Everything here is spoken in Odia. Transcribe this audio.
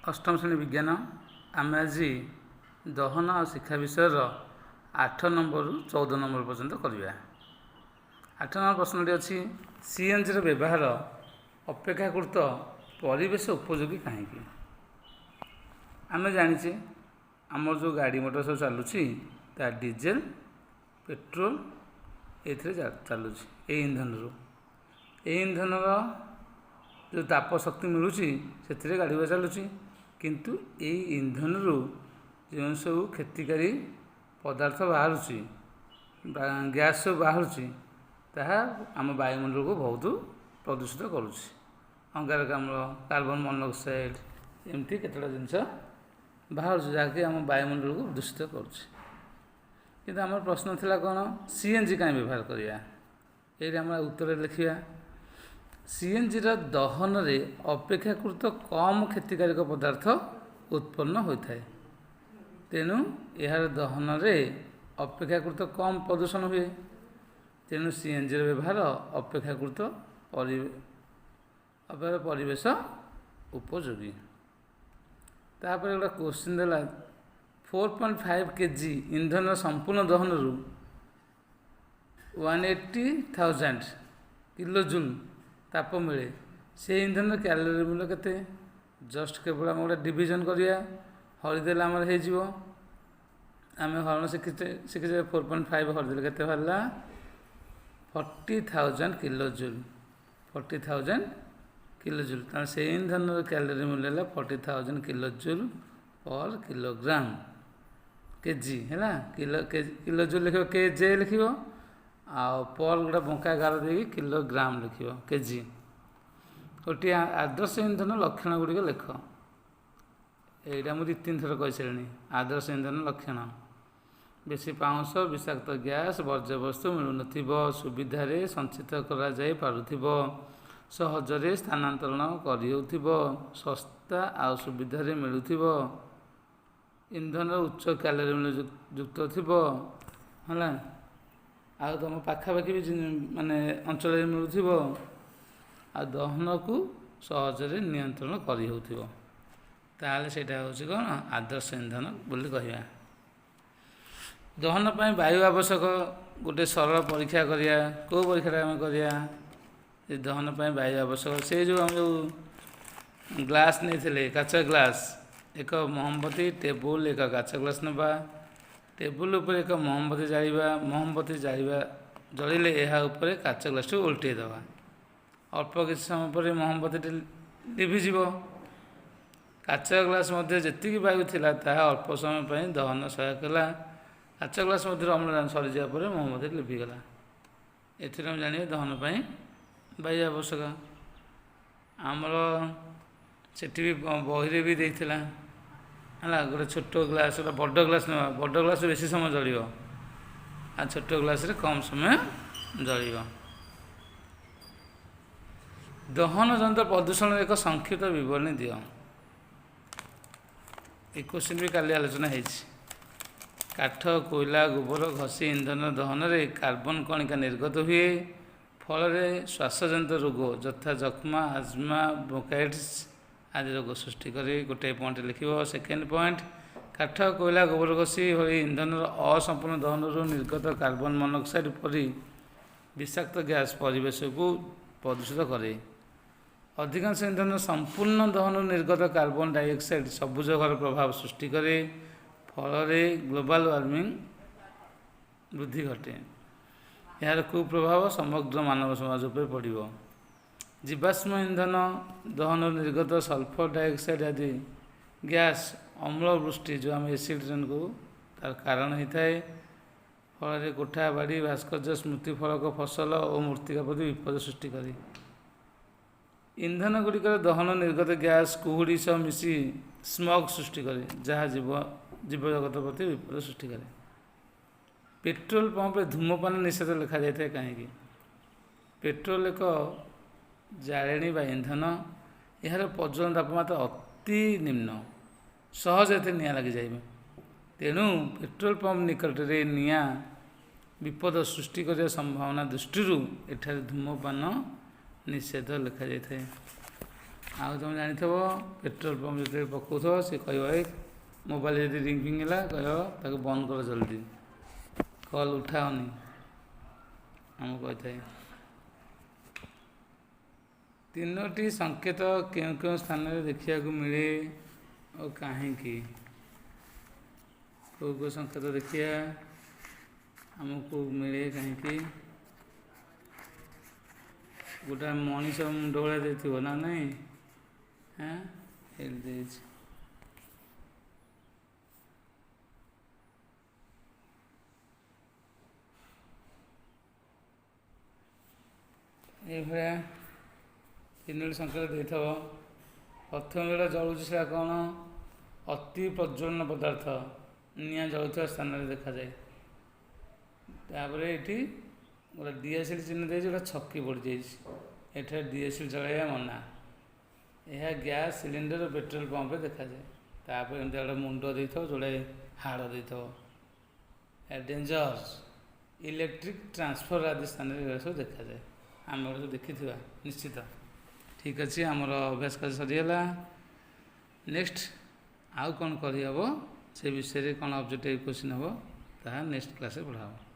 ଅଷ୍ଟମ ଶ୍ରେଣୀ ବିଜ୍ଞାନ। ଆମେ ଆଜି ଦହନ ଆଉ ଶିଖା ବିଷୟର 8 ନମ୍ବରରୁ 14 ନମ୍ବର ପର୍ଯ୍ୟନ୍ତ କରିବା। 8 ନମ୍ବର ପ୍ରଶ୍ନଟି ଅଛି, ସିଏନ୍ଜିର ବ୍ୟବହାର ଅପେକ୍ଷାକୃତ ପରିବେଶ ଉପଯୋଗୀ କାହିଁକି? ଆମେ ଜାଣିଛେ, ଆମର ଯେଉଁ ଗାଡ଼ି ମଟର ସବୁ ଚାଲୁଛି, ତା ଡିଜେଲ, ପେଟ୍ରୋଲ ଏଥିରେ ଚାଲୁଛି। ଏଇ ଇନ୍ଧନରୁ, ଏଇ ଇନ୍ଧନର ଯେଉଁ ତାପ ଶକ୍ତି ମିଳୁଛି, ସେଥିରେ ଗାଡ଼ି ଗୁଡ଼ା ଚାଲୁଛି। କିନ୍ତୁ ଏଇ ଇନ୍ଧନରୁ ଯେଉଁ ସବୁ କ୍ଷତିକାରୀ ପଦାର୍ଥ ବାହାରୁଛି ବା ଗ୍ୟାସ୍ ସବୁ ବାହାରୁଛି, ତାହା ଆମ ବାୟୁମଣ୍ଡଳକୁ ବହୁତ ପ୍ରଦୂଷିତ କରୁଛି। ଅଙ୍ଗାରକାମ୍ଳ, କାର୍ବନ ମନୋକ୍ସାଇଡ଼, ଏମିତି କେତେଟା ଜିନିଷ ବାହାରୁଛି, ଯାହାକି ଆମ ବାୟୁମଣ୍ଡଳକୁ ଦୂଷିତ କରୁଛି। କିନ୍ତୁ ଆମର ପ୍ରଶ୍ନ ଥିଲା କ'ଣ? ସିଏନ୍ଜି କାହିଁ ବ୍ୟବହାର କରିବା? ଏଇଟା আমরা ଉତ୍ତରରେ ଲେଖିବା, ସିଏନ୍ଜିର ଦହନରେ ଅପେକ୍ଷାକୃତ କମ୍ କ୍ଷତିକାରକ ପଦାର୍ଥ ଉତ୍ପନ୍ନ ହୋଇଥାଏ। ତେଣୁ ଏହାର ଦହନରେ ଅପେକ୍ଷାକୃତ କମ୍ ପ୍ରଦୂଷଣ ହୁଏ। ତେଣୁ ସିଏନ୍ଜିର ବ୍ୟବହାର ଅପେକ୍ଷାକୃତ ପରିବେଶ ଉପଯୋଗୀ। ତାପରେ ଗୋଟେ କୋଶ୍ଚିନ୍ ଦେଲା, 4.5 କେଜି ଇନ୍ଧନ ସମ୍ପୂର୍ଣ୍ଣ ଦହନରୁ 180,000 କିଲୋ ଜୁଲ୍ ତାପ ମିଳେ। ସେ ଇନ୍ଧନର କ୍ୟାଲୋରୀ ମୂଲ୍ୟ କେତେ? ଜଷ୍ଟ କେବଳ ଆମେ ଗୋଟେ ଡିଭିଜନ୍ କରିବା, ହରିଦେଲେ ଆମର ହେଇଯିବ। ଆମେ ହରଣ ଶିଖିଛେ ଶିଖିଛେ 4.5 ହରିଦେଲେ କେତେ ବାହାରିଲା? 40,000 kilo joule, 40,000 kilo joule। ତାହେଲେ ସେଇ ଇନ୍ଧନର କ୍ୟାଲୋରୀ ମୂଲ୍ୟ ହେଲା 40,000 kilo joule per kilogram, kg ହେଲା। କିଲୋ କିଲୋ ଜୁଲ୍ ଲେଖିବ, କେ ଜେ ଲେଖିବ, ଆଉ ପର୍ ଗୋଟେ ବଙ୍କା ଗାର ଦେଇକି କିଲୋଗ୍ରାମ ଲେଖିବ, କେଜି। ଗୋଟିଏ ଆଦର୍ଶ ଇନ୍ଧନ ଲକ୍ଷଣ ଗୁଡ଼ିକ ଲେଖ। ଏଇଟା ମୁଁ ଦୁଇ ତିନି ଥର କହିସାରିଲିଣି। ଆଦର୍ଶ ଇନ୍ଧନ ଲକ୍ଷଣ: ବେଶୀ ପାଉଁଶ, ବିଷାକ୍ତ ଗ୍ୟାସ୍, ବର୍ଜ୍ୟବସ୍ତୁ ମିଳୁନଥିବ, ସୁବିଧାରେ ସଞ୍ଚିତ କରାଯାଇ ପାରୁଥିବ, ସହଜରେ ସ୍ଥାନାନ୍ତରଣ କରିହେଉଥିବ, ଶସ୍ତା ଆଉ ସୁବିଧାରେ ମିଳୁଥିବ, ଇନ୍ଧନର ଉଚ୍ଚ କ୍ୟାଲୋରୀ ମୂଲ୍ୟ ଯୁକ୍ତ ଥିବ, ହେଲା, ଆଉ ତୁମ ପାଖାପାଖି ବି ମାନେ ଅଞ୍ଚଳରେ ମିଳୁଥିବ, ଆଉ ଦହନକୁ ସହଜରେ ନିୟନ୍ତ୍ରଣ କରିହେଉଥିବ। ତାହେଲେ ସେଇଟା ହେଉଛି କ'ଣ? ଆଦର୍ଶ ଇନ୍ଧନ ବୋଲି କହିବା। ଦହନ ପାଇଁ ବାୟୁ ଆବଶ୍ୟକ। ଗୋଟେ ସରଳ ପରୀକ୍ଷା କରିବା। କେଉଁ ପରୀକ୍ଷାଟା ଆମେ କରିବା? ଯେ ଦହନ ପାଇଁ ବାୟୁ ଆବଶ୍ୟକ, ସେ ଯେଉଁ ଆମେ ଯେଉଁ ଗ୍ଲାସ୍ ନେଇଥିଲେ, କାଚ ଗ୍ଲାସ୍, ଏକ ମହମବତୀ, ଟେବୁଲ, ଏକ କାଚ ଗ୍ଲାସ୍ ନେବା। ଟେବୁଲ ଉପରେ ଏକ ମହମବତୀ ଜାଳିବା। ମହମବତୀ ଜାଳିବା ଜଳିଲେ ଏହା ଉପରେ କାଚ ଗ୍ଲାସ୍ଟିକୁ ଓଲଟେଇ ଦେବା। ଅଳ୍ପ କିଛି ସମୟ ପରେ ମହମବତୀଟି ଲିଭିଯିବ। କାଚ ଗ୍ଲାସ୍ ମଧ୍ୟ ଯେତିକି ବାୟୁ ଥିଲା, ତାହା ଅଳ୍ପ ସମୟ ପାଇଁ ଦହନ ସହାୟକ ହେଲା। କାଚ ଗ୍ଲାସ୍ ମଧ୍ୟରେ ଅମ୍ଳଜାନ ସରିଯିବା ପରେ ମହମବତୀ ଲିଭିଗଲା। ଏଥିରେ ଆମେ ଜାଣିବା, ଦହନ ପାଇଁ ବାୟୁ ଆବଶ୍ୟକ। ଆମର ସେଠି ବି ବହିରେ ବି ଦେଇଥିଲା, ହେଲା। ଗୋଟେ ଛୋଟ ଗ୍ଲାସ୍, ଗୋଟେ ବଡ଼ ଗ୍ଲାସ୍ ନେବା। ବଡ଼ ଗ୍ଲାସ୍ ବେଶୀ ସମୟ ଜଳିବ, ଆଉ ଛୋଟ ଗ୍ଲାସ୍ରେ କମ୍ ସମୟ ଜଳିବ। ଦହନ ଯନ୍ତ୍ର ପ୍ରଦୂଷଣର ଏକ ସଂକ୍ଷିପ୍ତ ବିବରଣୀ ଦିଅ। ଏ କୋଶ୍ଚିନ୍ ବି କାଲି ଆଲୋଚନା ହେଇଛି। କାଠ, କୋଇଲା, ଗୋବର, ଘଷି ଇନ୍ଧନ ଦହନରେ କାର୍ବନ କଣିକା ନିର୍ଗତ ହୁଏ। ଫଳରେ ଶ୍ୱାସଜନିତ ରୋଗ ଯଥା ଯକ୍ଷ୍ମା, ଆଜମା, ବ୍ରୋଙ୍କାଇଟିସ୍ ଆଦି ରୋଗ ସୃଷ୍ଟି କରେ। ଗୋଟିଏ ପଏଣ୍ଟ ଲେଖିବ। ସେକେଣ୍ଡ ପଏଣ୍ଟ, କାଠ, କୋଇଲା, ଗୋବର, ଘଷି ଭଳି ଇନ୍ଧନର ଅସମ୍ପୂର୍ଣ୍ଣ ଦହନରୁ ନିର୍ଗତ କାର୍ବନ ମନୋକ୍ସାଇଡ଼ ପରି ବିଷାକ୍ତ ଗ୍ୟାସ୍ ପରିବେଶକୁ ପ୍ରଦୂଷିତ କରେ। ଅଧିକାଂଶ ଇନ୍ଧନ ସମ୍ପୂର୍ଣ୍ଣ ଦହନରୁ ନିର୍ଗତ କାର୍ବନ ଡାଇଅକ୍ସାଇଡ଼ ସବୁଜ ଘର ପ୍ରଭାବ ସୃଷ୍ଟି କରେ। ଫଳରେ ଗ୍ଲୋବାଲ ୱାର୍ମିଂ ବୃଦ୍ଧି ଘଟେ। ଏହାର କୁପ୍ରଭାବ ସମଗ୍ର ମାନବ ସମାଜ ଉପରେ ପଡ଼ିବ। ଜୀବାଶ୍ମ ଇନ୍ଧନ ଦହନରୁ ନିର୍ଗତ ସଲଫର ଡାଇଅକ୍ସାଇଡ଼ ଆଦି ଗ୍ୟାସ୍ ଅମ୍ଳ ବୃଷ୍ଟି, ଯେଉଁ ଆମେ ଏସିଡ଼ ରେନ୍ କହୁ, ତାର କାରଣ ହୋଇଥାଏ। ଫଳରେ କୋଠା ବାଡ଼ି, ଭାସ୍କର୍ଯ୍ୟ, ସ୍ମୃତି ଫଳକ, ଫସଲ ଓ ମୃତ୍ତିକା ପ୍ରତି ବିପଦ ସୃଷ୍ଟି କରେ। ଇନ୍ଧନ ଗୁଡ଼ିକର ଦହନ ନିର୍ଗତ ଗ୍ୟାସ୍ କୁହୁଡ଼ି ସହ ମିଶି ସ୍ମଗ୍ ସୃଷ୍ଟି କରେ, ଯାହା ଜୀବଜଗତ ପ୍ରତି ବିପଦ ସୃଷ୍ଟି କରେ। ପେଟ୍ରୋଲ ପମ୍ପରେ ଧୂମପାନ ନିଷେଧ ଲେଖାଯାଇଥାଏ କାହିଁକି? ପେଟ୍ରୋଲ ଏକ ଜାଳେଣୀ ବା ଇନ୍ଧନ। ଏହାର ପ୍ରଜ୍ୱଳନ ତାପମାତ୍ରା ଅତି ନିମ୍ନ। ସହଜରେ ଏଥିରେ ନିଆଁ ଲାଗିଯାଏ। ତେଣୁ ପେଟ୍ରୋଲ ପମ୍ପ ନିକଟରେ ନିଆଁ ବିପଦ ସୃଷ୍ଟି କରିବା ସମ୍ଭାବନା ଦୃଷ୍ଟିରୁ ଏଠାରେ ଧୂମପାନ ନିଷେଧ ଲେଖାଯାଇଥାଏ। ଆଉ ତୁମେ ଜାଣିଥିବ, ପେଟ୍ରୋଲ ପମ୍ପ ଯେତେବେଳେ ପକାଉଥିବ, ସେ କହିବ, ଏ ମୋବାଇଲ ଯଦି ରିଙ୍ଗ ଫିଙ୍ଗ ହେଲା, କହିବ ତାକୁ ବନ୍ଦ କର ଜଲ୍ଦି, କଲ୍ ଉଠାଅନି, ଆମକୁ କହିଥାଏ। ତିନୋଟି ସଂକେତ କେଉଁ କେଉଁ ସ୍ଥାନରେ ଦେଖିବାକୁ ମିଳେ ଓ କାହିଁକି? କେଉଁ କେଉଁ ସଂକେତ ଦେଖିବା ଆମକୁ ମିଳେ, କାହିଁକି? ଗୋଟେ ମଣିଷ ମୁଣ୍ଡ ଭଳିଆ ଦେଇଥିବ ନା ନାଇଁ? ହଁ, ଏଇଠି ଦେଇଛି। ଏଇଭଳିଆ ତିନୋଟି ସଂକେତ ଦେଇଥିବ। ପ୍ରଥମେ ଯେଉଁଟା ଜଳୁଛି ସେଇଟା କ'ଣ? ଅତି ପ୍ରଜ୍ୱଳନ ପଦାର୍ଥ, ନିଆଁ ଜଳୁଥିବା ସ୍ଥାନରେ ଦେଖାଯାଏ। ତାପରେ ଏଠି ଗୋଟେ ଡିଆସିଲ୍ ଚିହ୍ନ ଦେଇଛି, ଗୋଟେ ଛକି ପଡ଼ିଯାଇଛି। ଏଠାରେ ଡିଆସିଲ୍ ଜଳାଇବା ମନା। ଏହା ଗ୍ୟାସ୍ ସିଲିଣ୍ଡର, ପେଟ୍ରୋଲ ପମ୍ପରେ ଦେଖାଯାଏ। ତାପରେ ଏମିତି ଗୋଟେ ମୁଣ୍ଡ ଦେଇଥିବ, ଯୋଡ଼ାଏ ହାଡ଼ ଦେଇଥିବ। ଡେଞ୍ଜରସ୍ ଇଲେକ୍ଟ୍ରିକ୍ ଟ୍ରାନ୍ସଫର ଆଦି ସ୍ଥାନରେ ଏଗୁଡ଼ା ସବୁ ଦେଖାଯାଏ। ଆମେ ଗୋଟେ ସବୁ ଦେଖିଥିବା ନିଶ୍ଚିତ। ଠିକ୍ ଅଛି, ଆମର ଅଭ୍ୟାସ କାର୍ଯ୍ୟ ସରିଗଲା। ନେକ୍ସଟ ଆଉ କ'ଣ କରିହେବ ସେ ବିଷୟରେ, କ'ଣ ଅବଜେକ୍ଟିଭ୍ କ୍ୱେଶ୍ଚିନ୍ ହେବ, ତାହା ନେକ୍ସଟ କ୍ଲାସ୍ରେ ପଢ଼ା ହେବ।